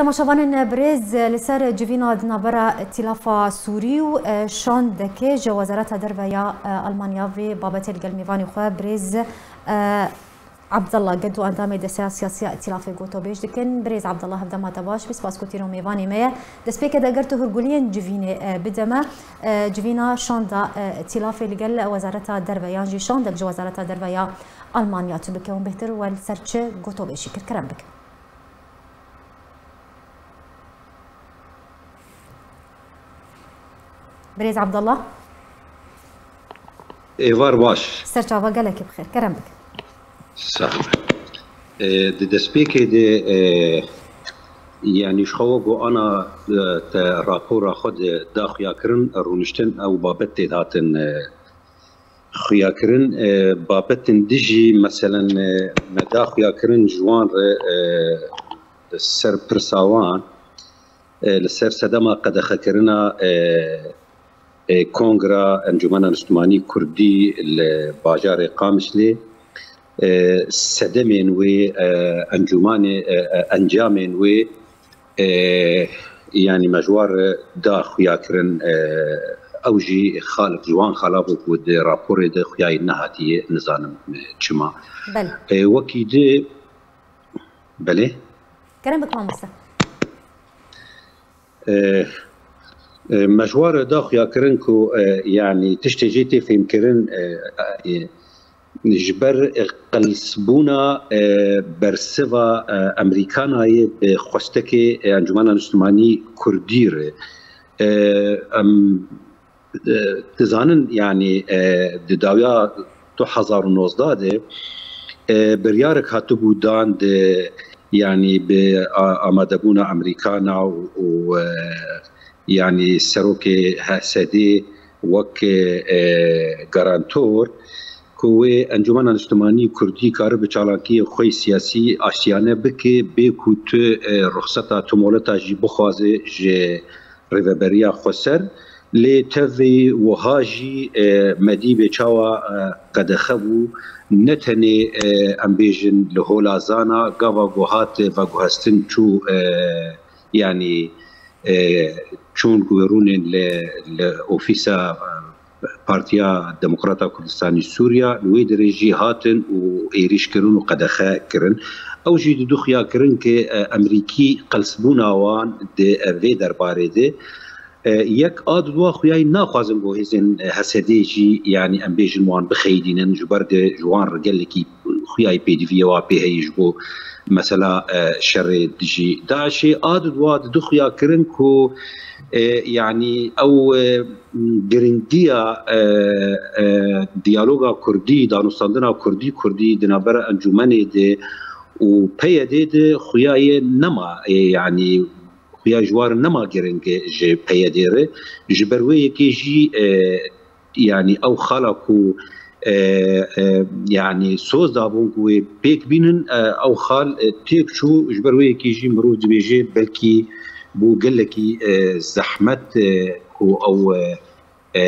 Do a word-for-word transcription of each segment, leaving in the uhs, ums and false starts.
Temaşevanên birêz, li ser civîna di navbera Îtîlafa Sûrî û, e, şandekê ji Wezareta Derve ya, e, Almanya vê babetê li gel mêvanê xwe birêz, e, Abdullah Gedo, endamê Desteya Siyasî ya Îtîlafê gotobêj dikin. Birêz Abdullah, hevdema te baş bî, spas ku tîno mêvanê me ye. Destpêkê de eger tu hûrguliyên civînê, e, bide me, e, civîna şanda, e, Îtîlafê li gel Wezareta Derve yan jî şandek ji Wezareta Derve ya Almanya tu bike hûn bêhtir we li ser çi gotobêjî kir? Kerem bike. Birêz Abdullah. Êvar baş. Serçava gelekî bi xêr. Kerem bike. Sax be. E, di destpêkê de, e, yanî ji xwe wek ku ana, e, te rapora xwe de da xuyakirin, rûniştin ew babet tê hatin, e, xuyakirin, e, babetên dijî, meselen, e, me da xuyakirin ji wan re, e, ser pirsa wan, e, li ser sedema qedexekirina, e, e, Kongra Encûmena Niştimanî Kurdî li bajarê Qamişlê, e, sedemên wê, e, encûmanê, e, e, encamên wê, e, yanî me ji wan re da xuyakirin, e, ew jî xalek ji wan xala bû ku di raporê de xuyayî nehatiye, nizanim, e, çima. Belê. E, wekî di, belê? Kerem bik mamoste. E, e, me ji wan re da xuyakirin ku, e, yanî tiştê jê tê fêmkirin, e, e, ji ber, e, qelsbûna, e, bersiva, e, Amerîkanayê bi xwestekê, e, Encûmena Niştimanî Kurdî re. E, em, e, dizanin, yanî, e, di dawiya du hezar û nozdeh de, e, biryarek hatibû dan di, yanî bi a-, amadebûna Amerîkana û, û, e, yanî serokê H S D wek, e, garantor, ku wê Encûmena Niştimanî Kurdî karibe çalakiyê xwe yê siyasî aştiyane bike, bê ku tu, e, ruxseta tu moleta jî bixwaze ji Rêveberiya Xweser. Lê tevî wiha jî, e, me dî bê çawa, e, qedexe bû, ne tenê, e, em bêjin li hola zana, gava ku hat veguhestin çû, e, yanî, e, çûn ku rûnên li, li ofîsa, e, Partiya Demokrata Kurdistanî Sûriya, li wê derê jî hatin û êrîş kirin û qedexe kirin. Ew jî didu xuya kirin ku, e, Emerîkî qelsbûna wan di, e, vê derbarê de, e, yek a didu xuyayî naxwazin ku hêzên, e, H S D jî, yanî em bêjin wan bixeydînin, ji ber de ji wan re gelekî xuyayî pêdiviyê wa pê heyî ji bo mesela, e, şerê dijî DAIŞê. A didu didu xuya kirin ku, e, yanî ew, e, giringiya, e, e, diyaloga Kurdî, danûstandina Kurdî, Kurdî di navbera encûmenê de û P Y D de xuya yê nema, e, yanî xuya ji war nema giring ji P Y D re. Ji ber wê yekê jî, e, yanî ew xala ku, e, e, yanî soz dabûn ku wê pêk bînin, e, ew xal, e, têk çû, ji ber wê yekê jî mirov dibêje belkî bû gelekî, e, zehmet, e, ku ew, e, e,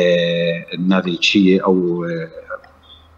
navê çi ye, ew, e,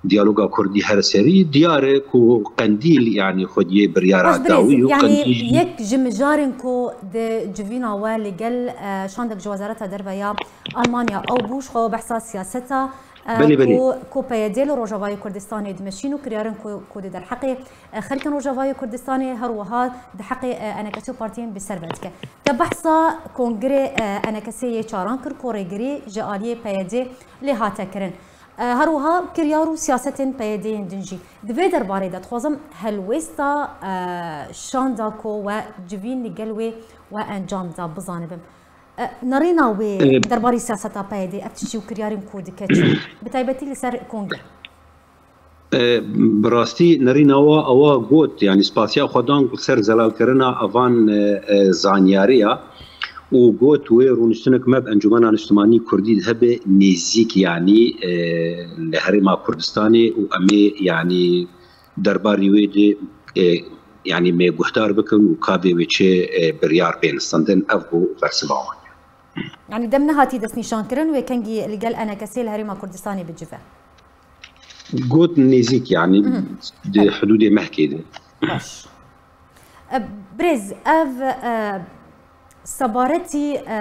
diyaloga Kurdî her serî diyar e ku Qendîl, yanî xwediyê biryara Baş birêz, dawî û yanî Qendîl jî yek ji mijarên ku di civîna we li gel, e, şandek ji Wezareta Derve ya Almanya ew bû, ji xwe behsa siyaseta, e, Belê, belê. ku, ku P Y D li Rojavayê Kurdistanê dimeşîn û kiryarên ku, ku di derheqê, e, xelkên Rojavayê Kurdistanê her wiha di heqê, e, enekesî û partiyên bi ser ve dike. Te behsa kongirê, e, enekesê yê çaran kir ku rêgirî ji aliyê P Y D lê hate kirin. E, her wiha kiryar û siyasetên P Y D yên din jî. Di vê derbarê de dixwazim helwêsta, e, şanda ku we civîn li gel wê we encam da bizanibim. E, nerîna wê E, derbarê siyaseta P Y D, ev tiştî û kiryarên ku dike çi? Bi taybetî li ser kongre. E, bi rastî nerîna wa ewa got, yanî spasiya xwe dan ku ser zelalkirina evan, e, e, zanyariya û got wê rûniştinek me bi Encûmena Niştimanî Kurdî de hebe nêzîk, yanî, e, li Herêma Kurdistanê û em ê, yanî, derbarî wê de, e, yanî me guhdar bikin û ka vê wê çi, e, biryar bên standin, ev bû bersiva wan. Yanî dem nehatî destnîşankirin, wê kengî li gel enekesê li Herêma Kurdistanê bicive? Got nêzîk, yanî Mhm. di Belê. hidûdê mehkê de. Baş. E, Birêz, ev e, sebaretî e,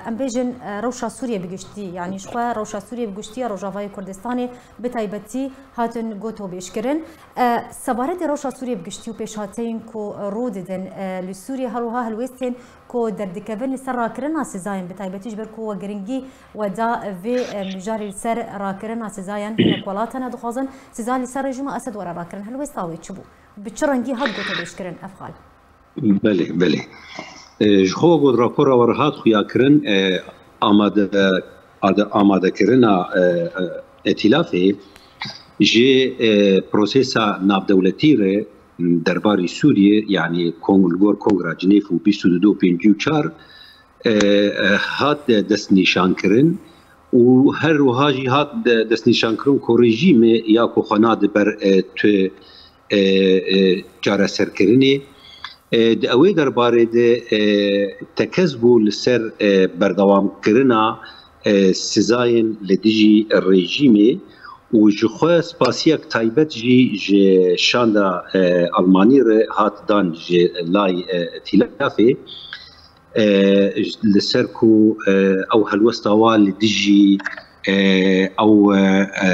em bêjin e, rewşa Sûriyê bi giştî, yanî ji xwe rewşa Sûriyê bi giştî ya Rojavayê Kurdistanê bi taybetî hatin gotobêjkirin. E, sebaretê rewşa Sûriyê bi giştî û pêşhateyên ku rû didin e, li Sûriyê her wiha helwêstên ku derdikevin li ser rakirina sizayên, bi taybetî ji ber ku we giringî we da vê e, mijarê li ser rakirina sizayan, hinek welat hene dixwazin siza li ser rejîma Esed were rakirin. Helwêsta wê çi bû? Bi çi rengî hat gotebêjkirin ev xal? Belê, belê. E, ji xwe got rapora we re hat xuyakirin, e, amade, ade, amadekirina e, e, îtîlafê ji e, prosesa navdewletî re derbarî Sûriyê, yanî kong-, li gor Kongra Cinêv û bîst û du û pêncî û çar, e, e, hat destnîşankirin û her wiha jî hat de-, destnîşankirin ku rejîmê ya ku xwe nade ber e, tu e, e, çareserkirinê. E, di ewê derbarê de e, tekez bû li ser e, berdewamkirina e, sizayên li dijî rejîmê û ji xwe spasiyek taybet jî ji şanda e, Almanî re hat dan ji lay e, îtîlafê. E, li ser ku e, ew helwesta wa li dijî e, ew e, e,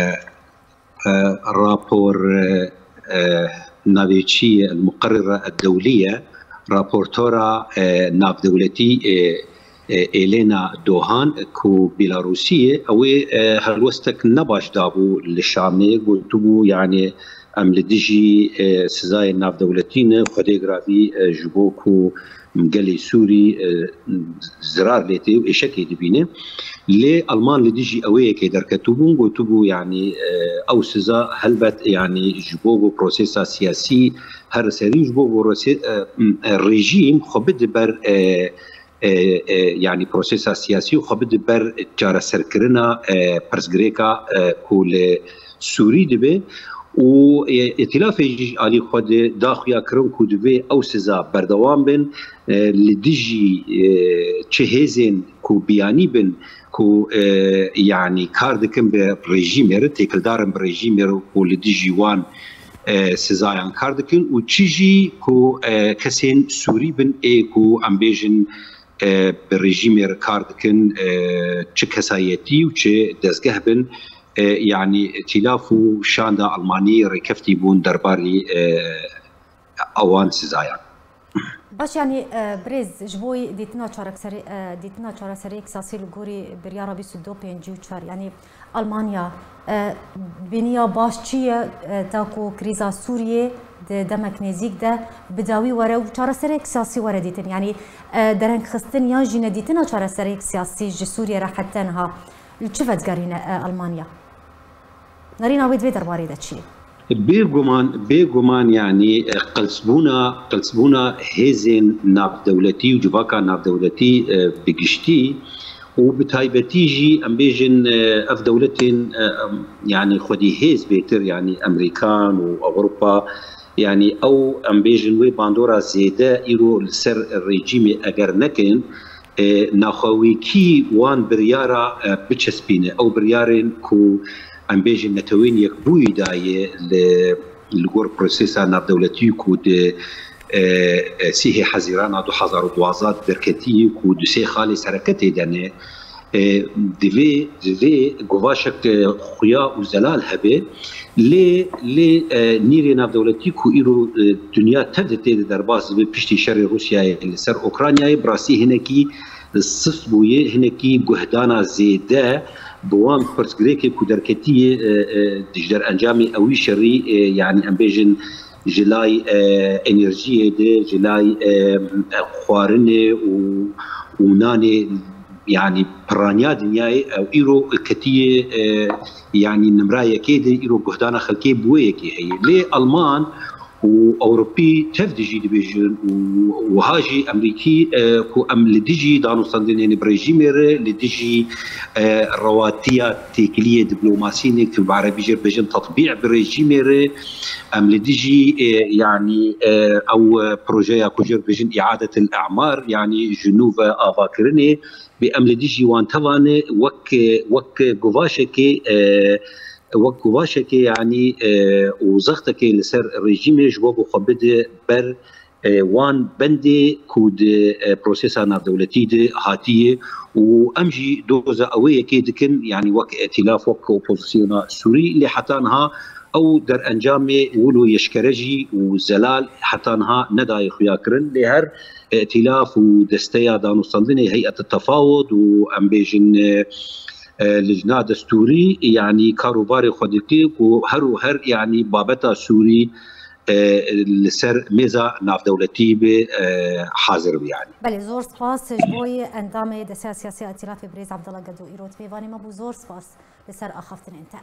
e, rapor, e, e, navê çi ye, El-Muqerrira Ed-Dewliye, raportora e, navdewletî e, e, Elena Dohan ku Bîlarûsî ye, ew ê e, helwestek nebaş dabû li Şamê, gotibû, yanî em li dijî e, sizayên navdewletî ne, Xwedê giravî e, ji bo ku gelê Sûrî e, zirar lê tê û êşekê dibîne. Lê Alman li dijî ew ê yekê derketibûn, gotibû, yanî e, ew siza helbet, yanî ji bo ku prosesa siyasî her serî, ji bo ku rose-, e, e, rejîm xwe bide ber e, e, e, yanî prosesa siyasî û xwe bide ber çareserkirina e, pirsgirêka e, ku li Sûrî dibe û e, îtîlafê jî ji alî xwe de da xuyakirin ku divê ew siza berdewam bin, e, li dijî e, çi hêzên ku biyanî bin ku e, yanî kar dikin bi rejîmê re, têkildar in bi rejîmê re û li dijî wan e, sizayan kar dikin û çi jî ku e, kesên Sûrî bin ê ku em bêjin e, bi rejîmê re kar dikin, e, çi kesayetî û çi dezgeh bin, e, yanî îtîlaf û şanda Almanî rêkeftî bûn derbarî e, ewan sizayan. Baş, yanî e, birêz, ji bo dîtina çarekserê-, e, dîtina çareseriyek siyasî li gorî biryara bîst û du pêncî û çar, yanî Almanya e, bîniya baş çi ye e, ta ku krîza Sûriyê di demek nêzîk de bi dawî were û çareseriyek siyasî were dîtin? Yanî e, derengxistin yan jî nedîtina çareseriyek siyasî ji Sûriyê re heta niha li çi vedigerîne e, Almanya? Nerîna wê di vê derbarê de çi ye? Bêguman, bêguman, yanî e, qilsbûna, qilsbûna hêzên navdewletî û civaka navdewletî e, bi giştî û bi taybetî jî em bêjin e, ev dewletên e, em, yanî xwedî hêz bêtir, yanî Amerîkan û Ewropa, yanî ew em bêjin wê bandora zêde îro li ser rejîmê eger nekin, e, naxwewîkî wan biryara e, biçespîne. Ew biryarên ku em bêjin Netewên Yekbûyî daye li, li gor prosesa navdewletî ku di e, e, sîhê Hezîrana du hazar û duwazdeh derketî ku di sê xalê sereke tê de ne, e, divê, divê guvaşek e, xuya û zelal hebe. Lê, lê e, nîrê navdewletî ku îro e, dinya tev de tê de derbas dibe piştî şerê Rûsyayê li ser Ukraynayê, bi rastî hinekî sist bûye, hinekî guhdana zêde bi wan pirsgirêkê ku derketiye e, e, ji derencamê ewî şerî, e, yanî em bêjin ji lay e, enerjiyê de, ji lay e, e, xwarinê û, û nanê, yanî piraniya dinyayê ew îro ketiye e, yanî nimra yekê de îro guhdana xelkê bi wê yekê heye. Lê Alman û Ewropî tev dijî dibêjin û wiha jî Amerîkî e, ku em li dijî danûstandinên bi rejîmê re, li dijî e, rewatiya têkiliyê diplomasî ne, ku bi erebî jê re bêjin tetbî bi rejîmê re, em li dijî e, yanî e, ew e, projeya ku jê re bêjin îadetil emar, yanî ji nû ve avakirinê, bê em li dijî wan tevane wek, wek guvaşekê, e, wek guvaşekê, yanî e, û zextekê li ser rejîmê ji bo ku xwe bide ber e, wan bendê ku di, e, prosesa navdewletî de hatiye û em jî doza ew ê yekê dikin, yanî wek îtîlaf, wek opozisyona Sûrî, lê heta niha ew derencamê wilo yeşkere jî û zelal heta niha nedaye xuya kirin. Lê her îtîlaf û desteya danûstandinê Heyet Tefawud û em bêjin, e, e, lijna destûrî, yanî kar û barê xwe dike ku her û her, yanî babeta Sûrî, e, li ser mêza navdewletî be, e, hazir be, yanî. Belê, zor spas ji bo yê endamê Desteya Siyasî ya Îtîlafê Birêz Abdullah Gedo îrot mêvanê me bû. Zor spas li ser axaftinên te.